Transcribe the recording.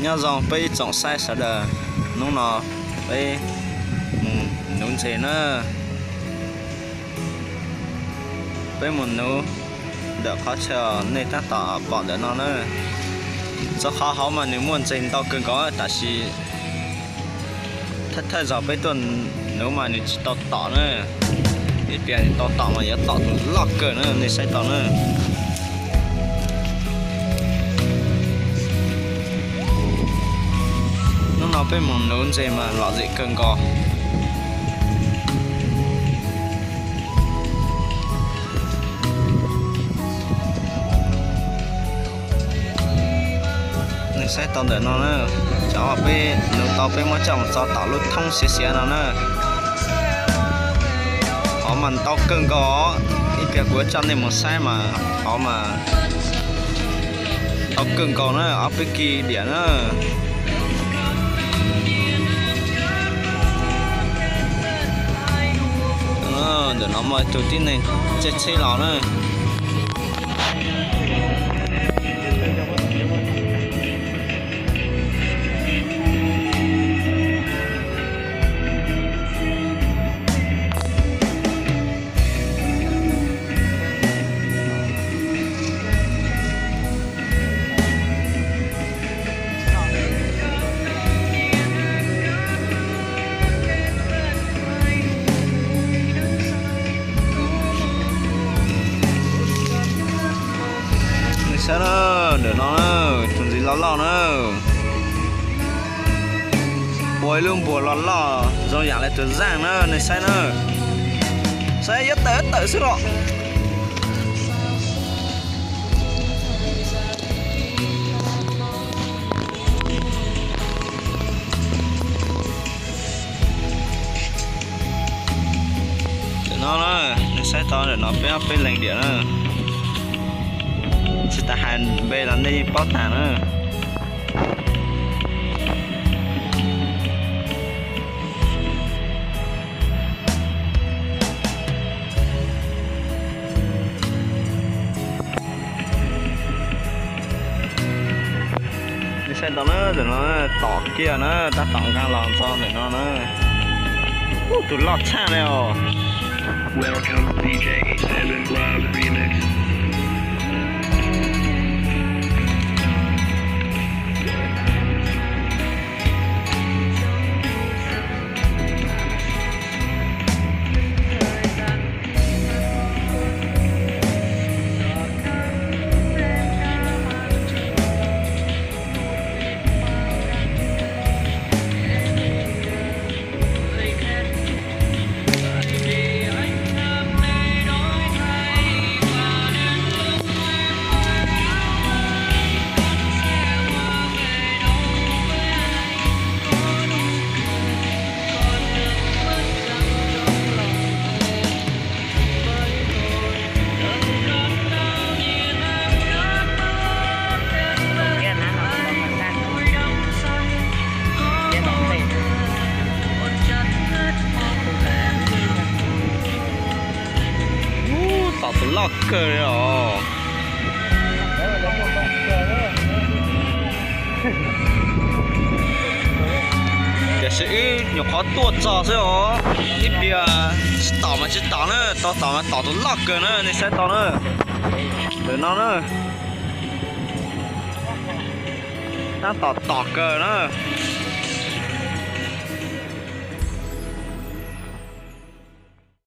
Nyob zoo peb ib tsoom saib sawv daws, hnub no peb mus nuv ntses na. Peb mus nuv ntawm qhov chaw nej tab tom pom ntawm no na. Txog qhov hauv mas nws muaj ntses ntau kawg nkaus, tab sis thawj thawj zaug peb tuaj nuv mas nws tsis tau tom na. Ib pliag nws tau tom mas yuav tom tus loj kawg na, nej saib tau na. Hnub no peb mus nuv ntses mas lom zem kawg nkaus. Nej saib tau ntawm no na, cov uas peb nuv tau peb muab coj mus tso tom lub thoob xiav xiav no na. Hov mas ntau kawg nkaus, ib pliag kuv yuav coj nej mus saib mas hov mas ntau kawg nkaus na, ob peb kis diam na. Ntawm no muaj ib tug tib neeg caij tsheb los na. Nej saib na, ntawm no na, tus ntxiv loj loj na. Ua ib lub npuas loj loj zoo yam li tus zaaj na, nej saib na. Saib yuav tawm tawm xwb los. Ntawm no na, nej saib tau ntawm no peb ob peb leeg diam na. Tsis tas hais npe los nej yeej paub tag na. Nej saib tau na, ntawm no tom kiag na, tab tom nqaa los txog ntawm no na. Ub, tus loj tshaj li os. Ub, tom tus loj kawg li os. Tiam sis wb nyuam qhuav tuaj txog xwb os, ib pliag tsis tom mas tsis tom na, tau tom mas tom tus loj kawg na, nej saib tau na. Ntawm no na, tab tom tom kawg na.